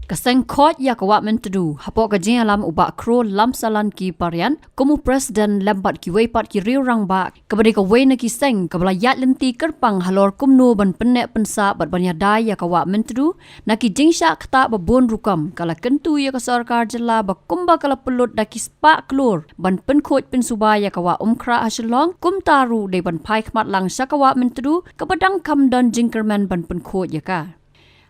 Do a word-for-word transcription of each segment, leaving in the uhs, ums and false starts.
Ka seng khot ïa ka Wah Myntdu hapoh ka jingïalam u Bah Kro Lamsalan ki Pariat kum u president lem bad kiwei pat ki riew rangbah, kaba dei kawei na ki seng kaba la ïaid lynti kyrpang halor kumno ban pynneh pynsah bad ban ïada ïa ka Wah Myntdu na ki jingshah ktah ba bun rukom, ka la kyntu ïa ka sorkar jylla ba kumba ka la pynlut da ki spah klur ban pynkhuid pynsuba ïa ka Wah Umkhrah ha Shillong, kumta ruh dei ban phai khmat lang sha ka Wah Myntdu kaba dang kham don jingkyrmen ban pynkhuid ïa ka.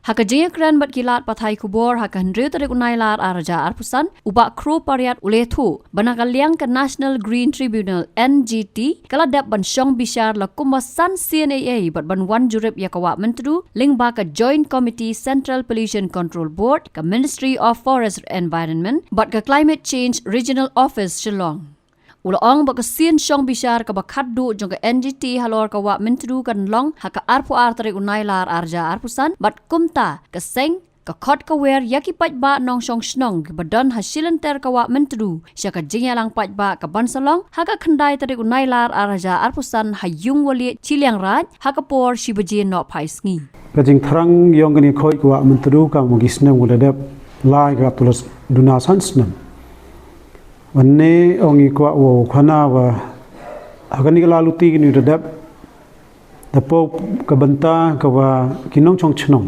Ha ka jingïakren bad ki lad pathai khubor ha ka hynriew tarik u Nailar ar hajar arphew san, u Bah Kro Pariat u la ïathuh ba na ka liang ka National Green Tribunal, N G T, ka la dep ban shong bishar la kumba san sien ei ei bad ban wan jurip ïa ka Wah Myntdu lyngba ka Joint Committee Central Pollution Control Board, ka Ministry of Forest Environment bad ka Climate Change Regional Office Shillong. U la ong ba ka sien shong bishar kaba khatduh jong ka N G T halor ka Wah Myntdu kan long ha ka arphew ar tarik u Nailar ar hajar arphew san, bad kumta ka seng ka khot ka wer ïa ki paidbah nongshong shnong kiba don ha shilynter ka Wah Myntdu sha ka jingïalang paidbah ka ban sa long ha ka khyndai tarik u Nailar ar hajar arphew san ha Ïungwalieh Chilliangraij ha ka por shi baje nohphai sngi. Ka jingthrang ïong kane ka khot ka Wah Myntdu ka mut ki snem u la dep lai ka tulus duna san snem. Wan ne ong i kwah wow khana wa ha kane ka la luti kane u da dep da po ka bynta ka wa ki nongshong shnong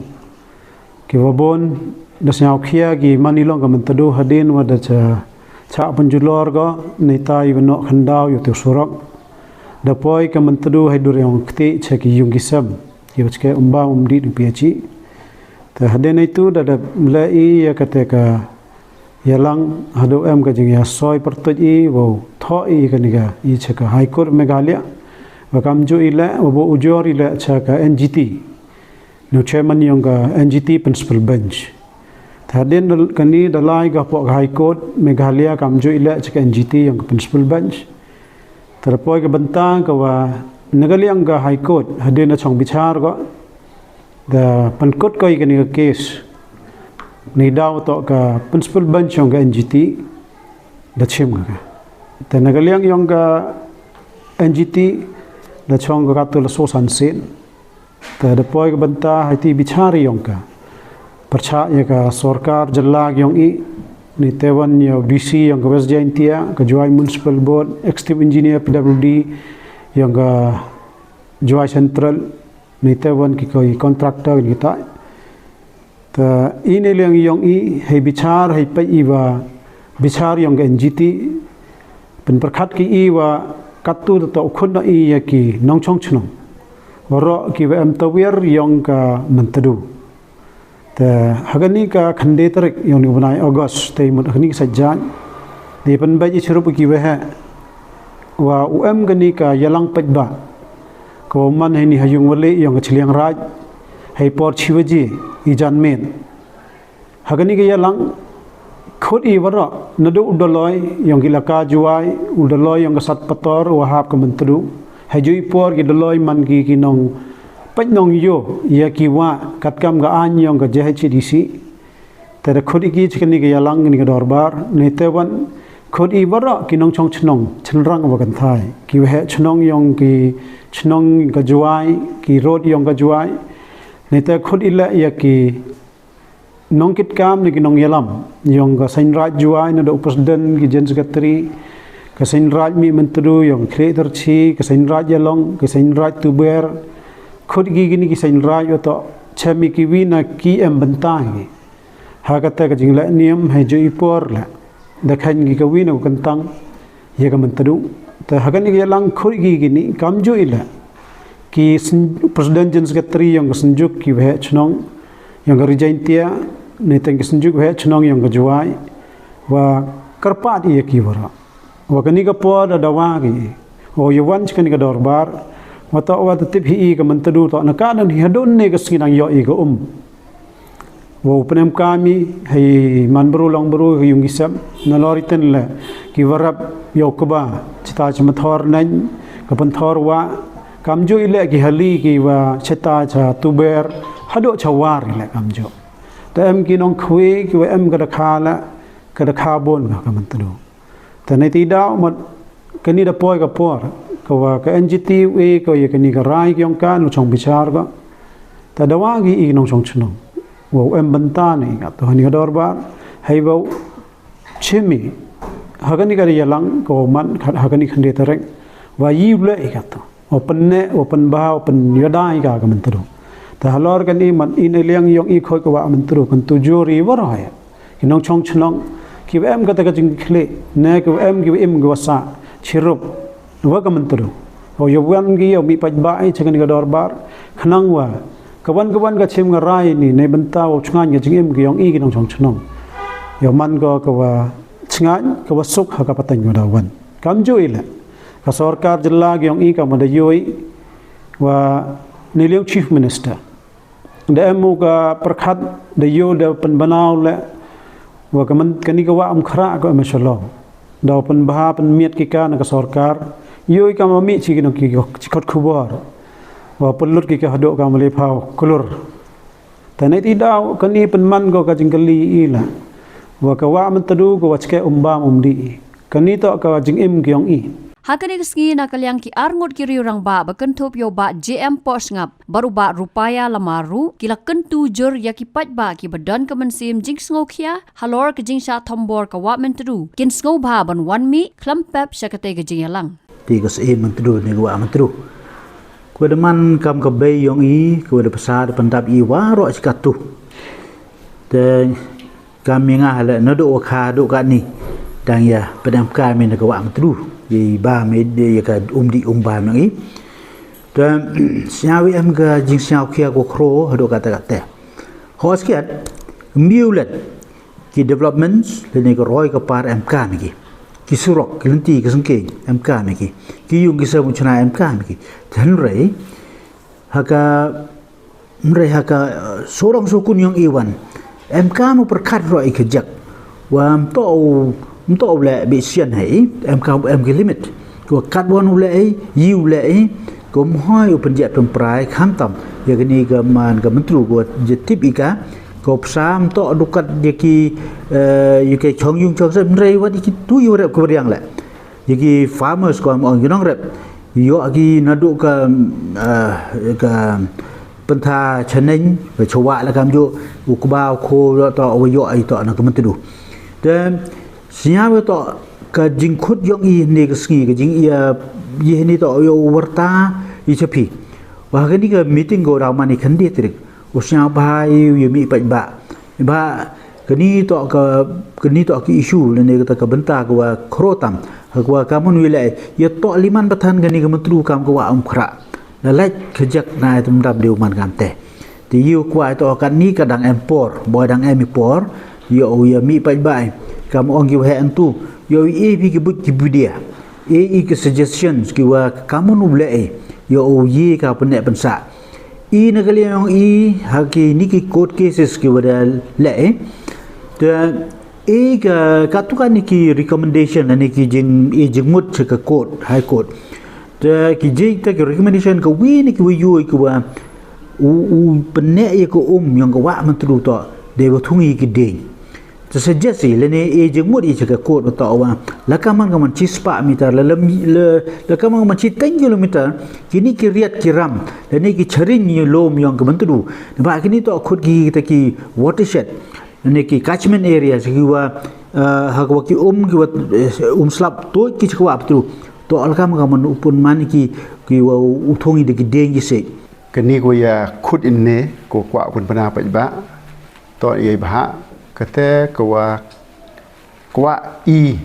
ki wa bun da sñiaw khia ki mani long ka Myntdu hadien wa da cha cha pynjulor ko nei tai wa noh khandaw yu tu surok. Da poi ka Myntdu hai dur yong kti cha ki yung ki sem ki wa chke umba umdi ni pia chi. Te hadien itu da da le i ya kate ka ïalang haduh em ka jingïasoi pyrtuit i wow thoh i kane ka i cha ka High Court Meghalaya. Wa kam ju i le wa bu ujor i le cha ka N G T. Nu chairman yong ka N G T Principal Bench. Te hadien kani da lai ka hapoh ka High Court Meghalaya kam ju i le cha ka N G T yong ka Principal Bench. Te da poi ka bynta ka wa na ka liang ka High Court hadien da chong bichar ko da pynkut ko i kani ka case. Ni daw to ka Principal Bench yong ka N G T da chim ka. Te na ka liang yong ka N G T da chong ka katu la so san sien. Te da poi ka bynta hai ti bichar yong ka pyrchah ya ka sorkar jylla yong i ni tewan ya D C yong ka West Jaintia, ka Jowai Municipal Board, Executive Engineer P W D yong ka Jowai Central, ni tewan ki koi contractor ni tai. Ta i ne liang yong i hai bichar hai pa i wa bichar yong ka N G T pynpyrkhat ki i wa katu ta u khun na i ya ki nongchong chnong. Waro ki wa em tawir yong ka Myntdu. Ta hagani ka khande tarik yong ni u bnai August te mut hagani ka sajjan. Ni pynbai i chirup ki wa he wa u em gani ka yalang pajba. Ka wa man hai ni ha yung wali yong ka Chilliangraij hai por chi waji i jan men. Hagani ka yalang khut i waro nadu u daloi yong ki laka Jowai u daloi yong ka sat pator u hap ka Myntdu. Hai ju i por ki daloi man ki ki nong paj nong yo ya ki wa katkam ka an yong ka J H D C. Te da khut i ki chikani ka yalang ni ka dorbar ni te wan khut i waro ki nongchong chnong chynrang wa kan thai ki wa he chnong yong ki chnong ka Jowai ki road yong ka Jowai. Ni te khut i le ya ki nongkit kam ni ki nongyalam yong ka Seiñraij Jowai na da u president ki jen secretary ka Seiñraij mi Myntdu yong Khlieh Tyrchi ka Seiñraij Yalong ka Seiñraij Tuber. Khut ki kini ki Seiñraij wa to chemi ki wi na ki em bynta ki ha kata ka jingle niam hai ju i por le da khan ki ka wi na ka kentang ya ka Myntdu. Ta hagani ka yalang khut ki kini kam ju i le ki president jen secretary yong ka Synjuk ki wa he chnong yong ka Ri Jaintia ni teng ki Synjuk wa he chnong yong ka Jowai wa kyrpad ya ki waro. Wa kani ka por da dawa ki wa ya wan chikani ka dorbar wa to wa ta tip hi i ka Myntdu to na ka nan hi hadun ne ka sngi nang yo i ka um. Wa u pynem kami hai man bru long bru yung ki sem na lori ten le ki warap yow kaba chita chima thor nang ka pynthor wa kam ju i le ki hali ki wa chita cha Tuber hadu cha War i le kam ju. Ta em ki nong khwe ki wa em ka da kha le ka da kha bon ka Myntdu. Ta nei ti daw mat kani da poi ka por ka wa ka N G T we ka ya kani ka rai yong ka nongchong bichar ka. Ta dawa ki i nongchong chnong Wa u em bynta ne kato ha kane ka dorbar, hei wa u chimi ha kane ka ri ïalang ka wa man ha kane ka khyndai tarik, wa ïa u leh kato, wa pyneh, wa pynbha, wa pynïada ïa ka ka Myntdu. Te halor kane man i na liang yong i khoi ka Wah Myntdu kan tu jur ïa waroh ïa ki nongchong chnong ki wa em kata ka jingkhleh ne ki wa em ki wa im ki wa sah chirup wa ka Myntdu. Wa ïa wan ki ïa mih paidbah i cha kane ka dorbar khnang wa ka wan ka wan ka chim ka rai ni ne bynta wa chngaiñ ka jingim ki yong i ki nongchong chnong. Ïa man ko ka wa chngaiñ ka wa suk ha ka pateng wa da wan. Kam ju i leh ka sorkar jylla ki yong i ka ma da ïoh i wa ne liang chief minister da em u ka pyrkhat da ïoh da pynbna u leh wa ka man kane ka Wah Umkhrah ka em shalong da pynbha pynmiat ki ka na ka sorkar. Ïoh i ka ma mih chi ki nong ki chi khot khubor wa pynlut ki ka haduh ka ma le phaw klur. Te ne ti daw kane pynman ko ka jingkylli i la wa ka Wah Myntdu ko wa chke um bam um dih i. Kane to ka jingim ki yong i. Ha kane ka sngi na ka liang ki arngut ki riew rangbah ba kynthup ïa u Bah J M Pohsngap bad u Bah Rupaya Lamaru ki la kyntu jur ïa ki paidbah ki ba don ka mynsiem jingsngewkhia halor ka jingshah thombor ka Wah Myntdu. Kin sngewbha ban wan mih khlem pep sha katei ka jingïalang. Te ka Syiem Myntdu ne ka Wah Myntdu, ka wa da man kam ka bei yong i, ka wa da pynsa da pyndap i waroh chi katu. Te kam i nga ha leh naduh wa kha duh kane dang ïa pyndonkam i na ka Wah Myntdu ïa i bam i, ïa ka um dih um bam yong i. Te sñiaw i em ka jingsñiawkhia ko khro haduh kata kata. Hos kiat mbiu len ki developments lane ka roi ka par em kam i ki, ki surok, ki lynti, ki syngkien em kam i ki, ki yung ki sem u chna em kam i ki. Te hynrei ha ka, hynrei ha ka, eh, surok sukun yong i wan em kam u pyrkhat roi i ka jak wa mto u, mto u leh bi sian hei em kam em ki limit. Ko kat wan u leh i, i u leh i, ko mhoi u pynjat pynprai khamtam ïa kane ka man ka Myntdu ko jatip i ka, ko psa mto dukat ïa ki, eh, ïa ki chong yung chong sem, hynrei wat ïa ki tu ïa rep ko riang leh. Ïa ki farmers ko am ong ki nongrep ïoh ki naduh ka, eh, ka pyntha chaneng ka chwa la kam ju u kba u kho ïoh to u ïoh i to na ka Myntdu. Te sñiaw to ka jingkhut yong i ne ka sngi ka jing ïa, ïa ne to ïoh u warta i cha phi. Wa kane ka meeting ko daw man i khyndai tarik u sñiaw bha i u ïa mih paidbah. Ba kane to ka, kane to ki issue lane kata ka bynta ka wa khro tam ha ka wa ka mon wi leh ïa to liman ba than kane ka Myntdu kam ka Wah Umkhrah. La lait ka jak na ai tum dam deu man kam te. Te ïa u kwah to kane ka dang em por, boi dang em i por ïa u ïa mih paidbah. Kam ong ki wa heh antu ïa u i phi ki buit ki budia. I, i ki suggestions ki wa ka mon u leh ïa u ïa ka pyneh pynsah. I na ka liang i ha kine ki court cases ki wa da leh. Te i ka, ka tu kane ki recommendation lane ki jing, i jingmut cha ka court, High Court. Te ki jing te ki recommendation ka wi ne ki wa ïoh ki wa u, u pyneh ïa ka um yong ka Wah Myntdu to dei wa thung ïa ki ding. Te suggest i lane i jingmut i cha ka court ba to wa la ka man ka man chi spah meter la, la, la, la ka man ka man chi ten kilometer kine ki riat ki ram lane ki charin ïa lum yong ka Myntdu. Ba kine to khut ki, kita ki watershed lane ki catchment area sa ki wa, eh, ha ka wa ki um ki wa, eh, um slap to ki cha ka Wah Myntdu. To la ka man ka man u pynman ki, ki wa u thung i da ki ding ki se. Kane ko ïa khut inne ko kwah pynbna paidbah to ïa bha kate ko wa kwah i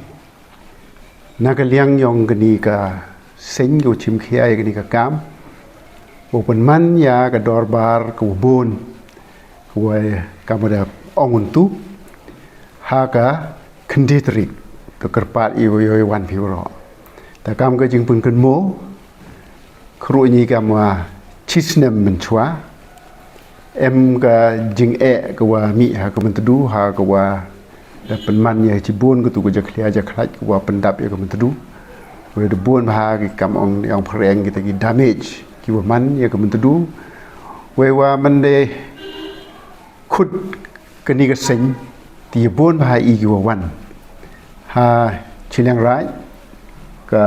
na ka liang yong kane ka seng ko chim khia ïa kane ka kam. Ko pynman ïa ka dorbar ko bun ko wa kam da ong un tu ha ka khyndai tarik to kyrpad i wa ïoh wan phi waroh. Ta kam ka jingpynkynmo khruh ñi kam wa chi snem mynchwa em ka jingeh ka wa mih ha ka Myntdu ha ka wa da pynman ïa chi bun ka tu ka jakhlia jakhlait ka wa pyndap ïa ka Myntdu. Wa da bun bha ki kam ong ïa phareng kita ki damage ki wa man ïa ka Myntdu. Wei wa man de khut kane ka seng ti bun bha i ki wa wan ha Chilliangraij ka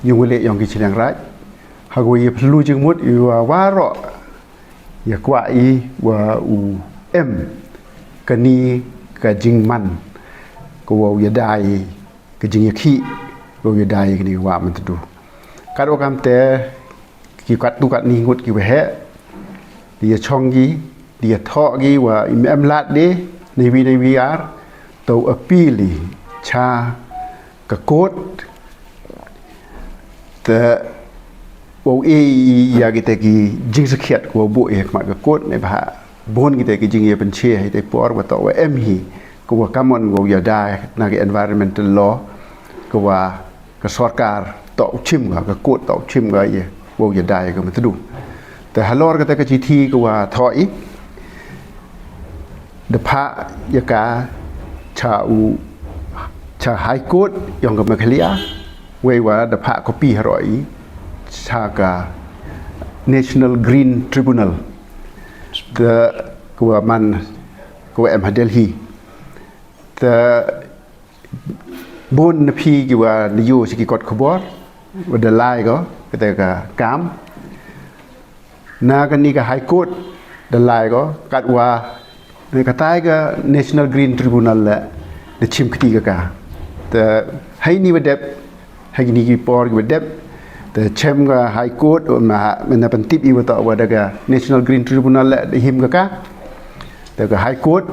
yung wale yong ki Chilliangraij ha ko ïa plu jingmut i wa waroh ïa kwah i wa u em kani ka jingman ka wow ïadei ka jingïakhih ka wow ïadei kani ka wah Myntdu. Katwa kam te ki katto katne ngut ki waheh, da ïa chong ki, da ïa thoh ki wa im em lad de, neiwi neiwi ar, to appeal i cha ka court, te wow e ïa kita ki jingsakhiat ka wow buh ïa khmat ka court, neibhah bun kita ki jingïapynshai ha ita i por wa to wa em hi ka wa kamon wow ïada na ka environmental law ka wa ka sorkar to u chim ka, ka court to u chim ka ïa wow ïada ïa ka Myntdu. Te halor kata ka chithi ka wa thoh i, da phah ïa ka cha u, cha High Court yong ka Meghalaya, wei wa da phah copy haroh i cha ka National Green Tribunal, te ka wa man, ka wa em ha Delhi. Te bun na phi ki wa ngi ïoh sha ki kot khubor wa da lai ko kata ka kam na kani ka High Court, da lai ko katwa na katai ka National Green Tribunal la da chim kti ka ka. Te haini wa dep, haini ki por ki wa dep, te chem ka High Court, ma, ma na pyntip i wa to wa da ka National Green Tribunal la da him ka ka, te ka High Court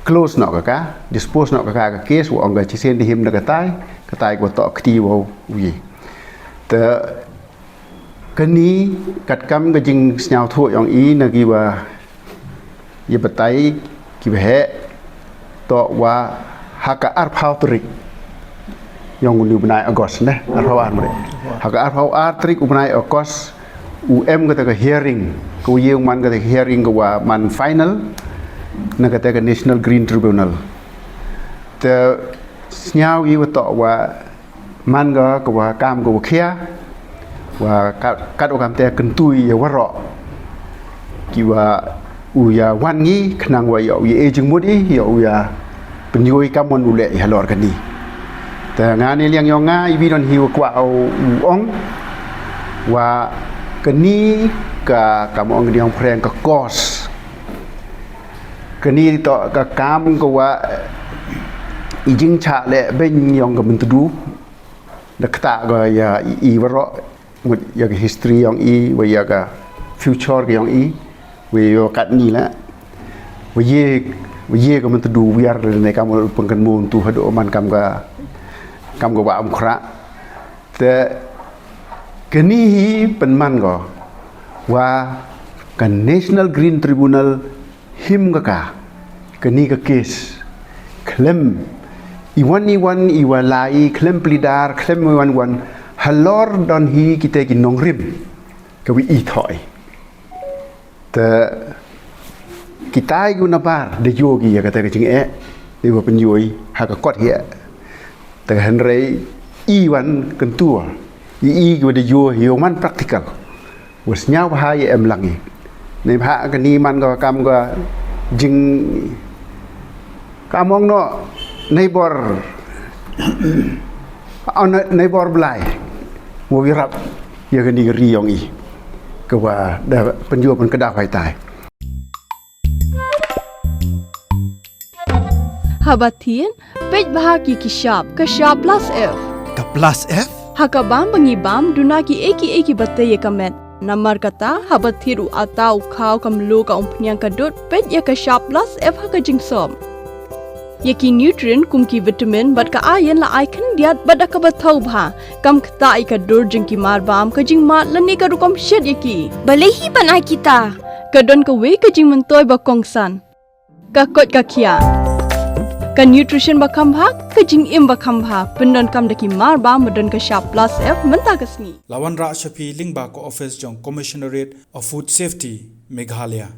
close noh ka ka, dispose noh ka ka, ka case, wa ong ka chisien da him da katai, katai ka wa to kti wow wi. Te kani katkam ka jingsngewthuh yong i na ki wa ïa batai ki waheh, to wa ha ka arphaw tarik yong uni u bnai August, ne, arphaw ar mare. Ha ka arphaw ar tarik u bnai August u em kata ka hearing, ka u ïeng man kata ka hearing ka wa man final na kata ka National Green Tribunal. Te sngew i wa to wa man ka ka wa kam ka wa khia, wa kat, katwa kam te kyntu i ïa waroh ki wa u ïa wan ngi khnang wa ïa u ïa e jingmut i, ïa u ïa pynïoh i kamon u leh i halor kani. Te nga ne liang yong nga i wi don hi wa kwah u ong wa kani ka, kam ong kani ong phreng ka cause. Kani to ka kam ka wa i jingchah leh beiñ yong ka Myntdu da kata ka ïa i, i waroh mut ïa ka history yong i, wa ïa ka future ka yong i, wa ïa katni la, wa ïa, wa ïa ka Myntdu wiar ne kam u pynkan mun tu haduh man kam ka, kam ka wa am khra. Te kani hi pynman ko wa ka National Green Tribunal him ka ka, kani ka case khlem i wan i wan i wa lai, khlem pli dar, khlem i wan wan, halor don hi kita ki nongrim ka wi i thoi. Te kitai ki u nabar da ïoh ki ïa kata ka jingeh, i wa pynïoh i ha ka kot hi. Te hynrei i wan kyntu i, i ki wa da ïoh hi man practical. Wa sngew bha ïa em lang i. Neibhah kani man ka kam ka jing, kam ong no, neibor, ong no, neibor Blai. Wa wi rap ïa kani ka ri yong i ka wa da pynïoh pynkdaw hai tai. Haba thied, peit bha ki ki shap, ka shap plus F. Ka plus F? Ha ka bam ba ngi bam, duna ki ei ki ei ki ba tei ïa ka met. Namar kata, haba thied u ata u khaw ka mluh ka umphniang ka dud, peit ïa ka shap plus F ha ka jingsop. Ïa ki nutrient kum ki vitamin bad ka iron la ai khyndiat bad da kaba thaw bha. Kam ktah ïa ka dur jong ki mar bam, ka jingmad lane ka rukom shet ïa ki. Balei hi ban ai kita? Ka don kawei ka jingmyntoi ba kongsan. Ka koit ka khiah. Ka nutrition ba kham bha, ka jingim ba kham bha, pyndonkam da ki mar bam ba don ka shap plus F mynta ka sngi. La wanrah sha phi lyngba ka office jong Commissionerate of Food Safety, Meghalaya.